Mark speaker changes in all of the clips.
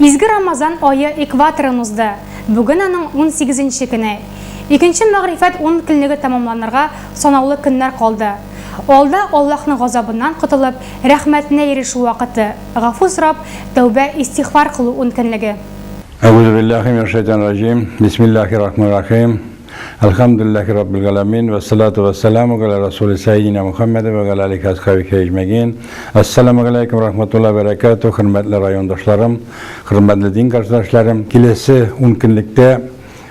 Speaker 1: Изге Рамазан ае экваторын узды. Бүген аның унсигезенче көне. Икенче мәгърифәт ун көнлеге тәмамланырга санаулы көннәр калды. Алда Аллаһның газабыннан котылып, рәхмәтенә ирешү вакыты, гафу сорап, тәүбә-истигъфар кылу ункөнлеге.
Speaker 2: Әгүзү билләһи минәш-шәйтанир-раҗим. Бисмиллаһир-рахманир-рахим. Әлхәмдүлилләһи раббил галәмин вәссалату вәссәламу галә расули сәййидина Мухәммәд вә галә алиһи асхабихи әҗмәгин. Әссәламу галәйкүм рахматуллаһи вә бәрәкәтүһ, хөрмәтле райондашларым, хөрмәтле дин кардәшләрем. Киләсе ункөнлектә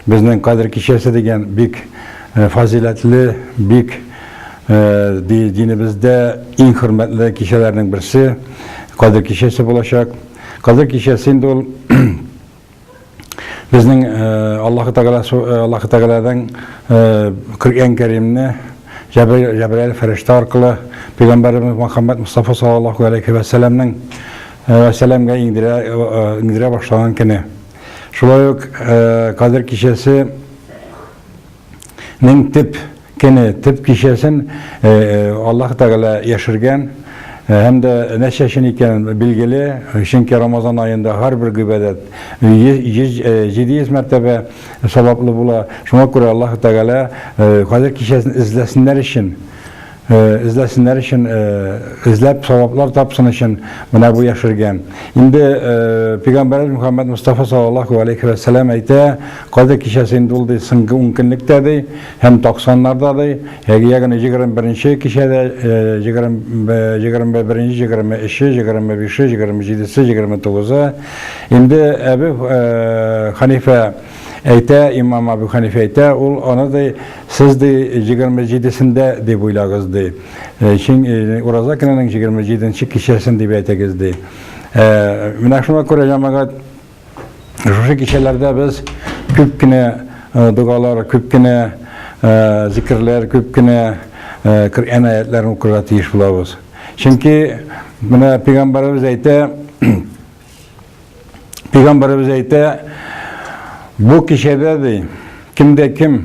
Speaker 2: безнең Кадер кичәсе дигән бик фазыйләтле, бик динебездә иң хөрмәтле кичәләрнең берсе Кадер кичәсе булачак. Кадер кичәсе инде ул безнең Аллаһы Тәгалә Аллаһы Тәгаләдән Коръән Кәримне Җәбраил фәрештә аркылы пәйгамбәребез Мөхәммәд Мустафа саллаллаһу алейхи ва сәлламнең ва сәламгә иңдерә иңдерә башлаган көне. Шулай ук Кадер кичәсе нең төп көне, төп кичәсен Аллаһ Тәгалә яшергән һәм дә нәрсә өчен икәнен билгеле, чөнки Рамазан аенда һәрбер гыйбадәт 700 мәртәбә саваплы була. Шуңа күрә Аллаһ Тәгалә Кадер кичәсен эзләсеннәр өчен Эзләсеннәр өчен, эзләп саваплар тапсын өчен менә бу яшергән. Инде пәйгамбәребез Мөхәммәд Мустафа саллаллаһу алейхи вә сәлам әйтә, Кадер кичәсе инде ул ди соңгы ункөнлектә ди һәм токсаннарда ди, ягъни 21 кичәдә, 21, 23, 25, 27, 29. Инде Әбү Ханифә Әйтә, имам Әбү Хәнифә әйтә, ул аны ди, сез ди 27-сендә дип уйлагыз ди. Чын ураза көненең 27-нче кичәсен дип әйтегез ди. Менә шуңа күрә җәмәгать шушы кичәләрдә без күп кенә догалар, күп кенә зикерләр, күп кенә Коръән аятларын укырга тиеш булабыз. Чөнки менә пәйгамбәребез әйтә, Пәйгамбәребез әйтә, бу кичәдә ди, кемдә кем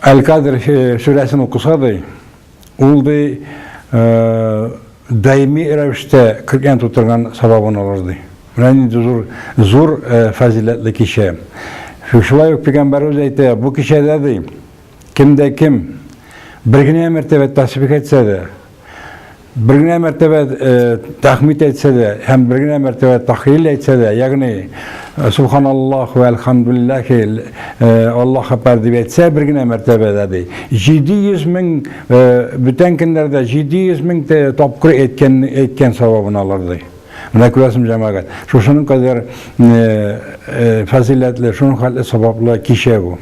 Speaker 2: Әл-Кадр э, сүрәсен укыса ди, ул ди э, даими рәвештә Коръән тутырган савабын алыр ди. Менә нинди зур зур э, фазиләтле кичә. Шулай ук пәйгамбәребез әйтә, бу кичәдә ди, кемдә кем бер генә мәртәбә тәсбих әйтсә дә, Бер генә мәртәбә тәхмид әйтсә дә һәм бер генә мәртәбә тахлил әйтсә дә, ягъни Субханаллах вә әлхәмдүлилләһи Аллаһ әкбәр дип әйтсә бер генә мәртәбә дә ди. 700 мең бүтән көннәрдә 700 мең тапкыр әйткән әйткән савабын алыр ди. Менә күрәсең, җәмәгать, шушының кадәр фазыйләтле, шуның хәтле саваплы кичә бу.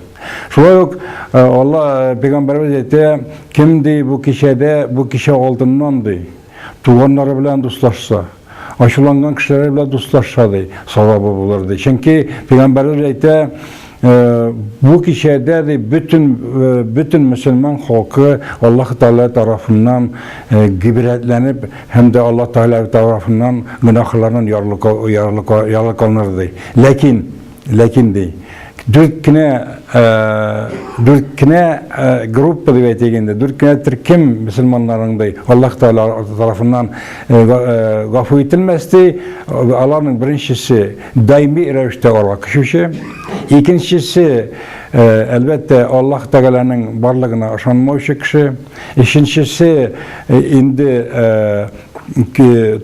Speaker 2: Шулай ук Алла пәйгамбәребез әйтә, кем ди бу кичәдә, бу кичә алдыннан ди, туганнары белән дуслашса, ачуланган кешеләр белән дуслашса ди, савабы булыр ди. Чөнки пәйгамбәребез әйтә, бу кичәдә ди бөтен бөтен мөселман халкы Аллаһ Тәгалә тарафыннан гыйбрәтләнеп һәм дә Аллаһ Тәгалә тарафыннан гөнаһларыннан ярлыкаланыр ди. Ләкин Ләкин ди, дүрт кенә дүрт кенә группа дип әйтик инде, дүрт кенә төркем мөселманнарның ди, Аллаһ Тәгалә тарафыннан гафу ителмәс ди. Аларның беренчесе даими рәвештә аракы эчүче, икенчесе әлбәттә Аллаһ Тәгаләнең барлыгына ышанмаучы кеше, өченчесе инде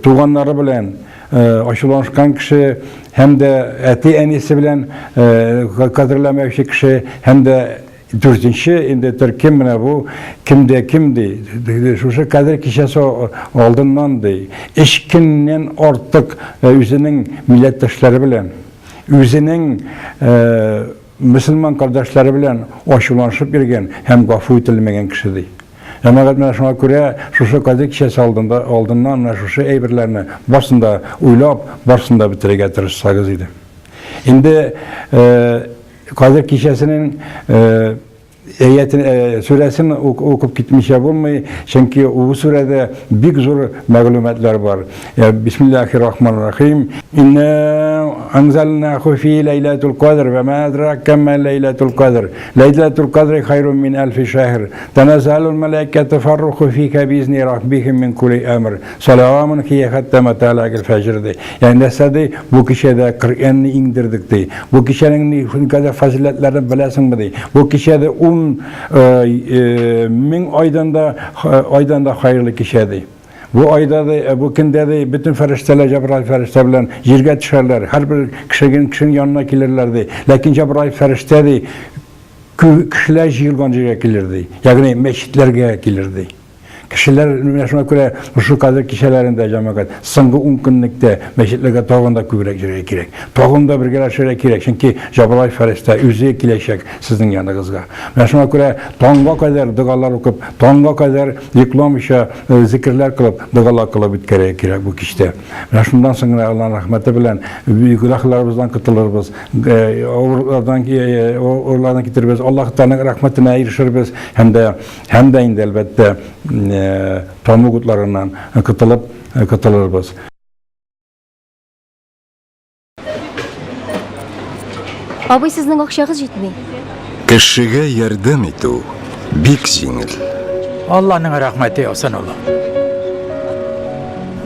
Speaker 2: туганнары белән ачуланышкан кеше һәм дә әти-әнисе белән кадерләмәүче кеше һәм дә дүртенче инде төркем менә бу кемдә кем ди шушы кадер кичәсе алдыннан ди өч көннән артык үзенең милләттәшләре белән үзенең мөселман кардәшләре белән ачуланышып йөргән һәм гафу ителмәгән кеше ди. Җәмәгать менә шуңа күрә шушы Кадер кичәсе алдында алдыннан менә шушы әйберләрне барсын да уйлап, барсын да бетерергә тырышсагыз иде. Инде Кадер кичәсенең әятен, э, сүрәсен укып китмичә булмый, чөнки бу сүрәдә бик зур мәгълүматлар бар. Бисмиллахир рахманир рахим. Инна анзалнаху фи ләйләтул кадр ва ма адрака ма ләйләтул кадр. Ләйләтул кадри хайрун мин әлфи шәһр. Таназзалул малаикату фарруху фика бизни раббихим мин кулли әмр. Саламун хия хатта маталагил фәҗр ди. Ягъни нәрсә ди? Бу кичәдә Коръәнне иңдердек ди. Бу кичәнең ни кадәр фазиләтләрен беләсеңме ди. Бу кичәдә 10 мең айдан да айдан да хәерле кичә ди. Бу айда ди, бу көндә ди, бөтен фәрештәләр Җәбраил фәрештә белән җиргә төшәрләр, һәрбер кешенең кешенең янына килерләр ди. Ләкин Җәбраил фәрештә ди, кешеләр җыелган җиргә килер ди. Ягъни мәчетләргә килер ди. Кешеләр менә шуңа күрә шушы кадер кичәләрендә җәмәгать соңгы ун көнлектә мәчетләргә тагын да күбрәк йөрергә кирәк. Тагын да бергәләшергә кирәк, чөнки Җабраил фәрештә үзе киләчәк сезнең яныгызга. Менә шуңа күрә таңга кадәр догалар укып, таңга кадәр йокламыйча э, зикерләр кылып, догалар кылып үткәрергә кирәк бу кичтә. Менә шуннан соң гына Аллаһның рәхмәте белән гөнаһларыбыздан котылырбыз, э, авырлардан э, авырлардан китербез, Аллаһ Тәгаләнең рәхмәтенә ирешербез һәм дә Һәм дә инде, әлбәттә, тәмуг утларыннан котылып котылырбыз.
Speaker 3: Абый, сезнең акчагыз җитми.
Speaker 4: Кешегә ярдәм итү бик җиңел.
Speaker 5: Алланың рәхмәте яусын, улым.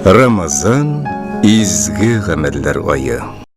Speaker 4: Рамазан изге гамәлләр ае.